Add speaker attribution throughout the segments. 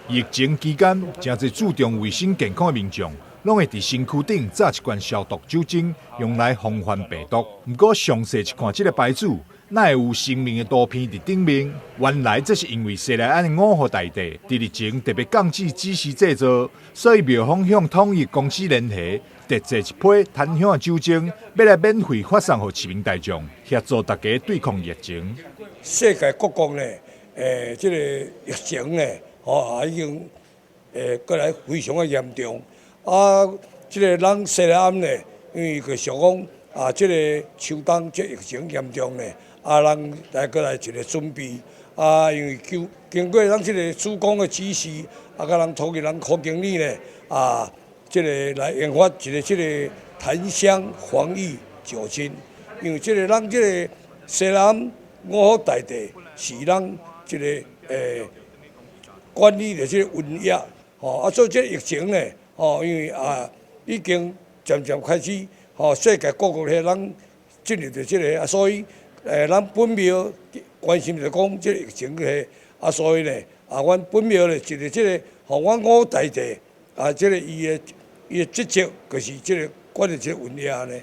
Speaker 1: 疫情期間，誠濟注重衛生健康的民眾，攏會佇身軀頂紮一罐消毒酒精，用來防範病毒。毋過詳細一看這个牌子，哪會有神明的圖片佇頂面？原來這是因為西來庵的五福大帝佇日前特別降旨指示製造，所以廟方向統一公司聯繫，特製一批檀香的酒精，欲來免費發送予市民大眾，協助大家對抗疫情。
Speaker 2: 世界各國呢，這个疫情呢，吼，已經閣來非常的嚴重。啊，這个咱西來庵呢，因為佢想講啊，這个秋冬這疫情嚴重呢，啊，咱來閣來一个準備。啊，因為經經過咱這个主公的指示，啊，佮咱統一咱柯經理呢，啊，這个來研發一个這个檀香防疫酒精。因為這个咱這个西來庵五福大帝是咱這个管理的這个瘟疫，吼，啊，所以這个疫情呢，吼，因為啊，已經漸漸開始，吼，世界各國遐咱進入著這个，啊，所以咱本廟關心著講這个疫情個，啊，所以呢，啊，阮本廟咧一個這个，予阮五福大帝，啊，這个伊的職責就是這个管理這个瘟疫呢。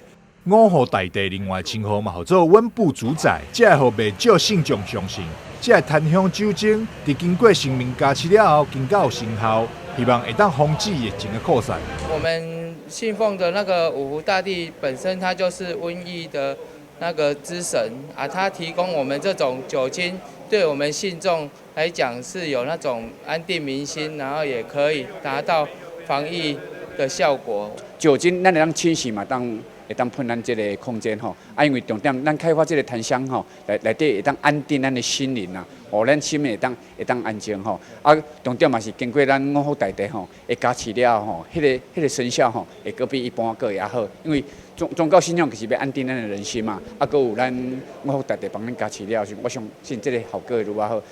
Speaker 1: 五福大帝另外稱號嘛，號做穩步主宰，這會予袂少信眾相信，這个檀香酒精佇經過神明加持了後，更較有成效，希望會當防止疫情的擴散。
Speaker 3: 我們信奉的那個五福大帝本身，他就是瘟疫的那個之神啊，他提供我們這種酒精，對我們信眾來講是有那種安定民心，然後也可以達到防疫的效果。
Speaker 4: 酒精咱會當清洗嘛，當會當噴咱這个空間吼，啊，因為重點，咱開發這个檀香吼，內內底會當安定咱的心靈啦，予咱心會當安靜吼。啊，重點嘛是經過咱五福大帝吼，會加持了後吼，彼个神效吼，會閣比一般閣會較好。因為宗教信仰就是欲安定咱的人心嘛，啊，閣有咱五福大帝幫咱加持了時，我相信這个效果會愈較好。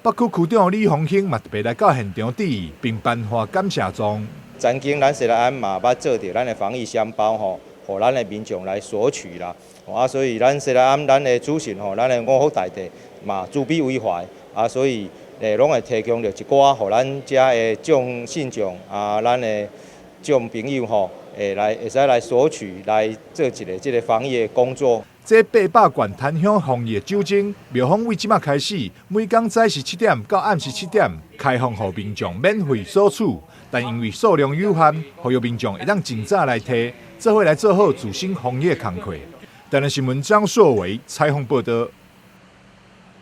Speaker 1: 北區區長李鴻興嘛特別來到現場致意，並頒發感謝狀。
Speaker 5: 曾經咱西來庵嘛捌做著咱的防疫香包吼，予咱的民眾來索取啦。啊，所以咱西來庵咱的主神吼，咱的五福大帝嘛慈悲為懷，啊，所以攏會提供著一寡予咱遮的眾信眾啊，咱的眾朋友吼，會來會使來索取來做一个這个防疫的工作。
Speaker 1: 這800罐檀香防疫酒精，廟方為這馬開始，每工早時7點到暗時7點開放予民眾免費索取，但因為數量有限，呼籲民眾會當盡早來提，做伙來做好自身防疫工課。台南新聞張碩維採訪報導。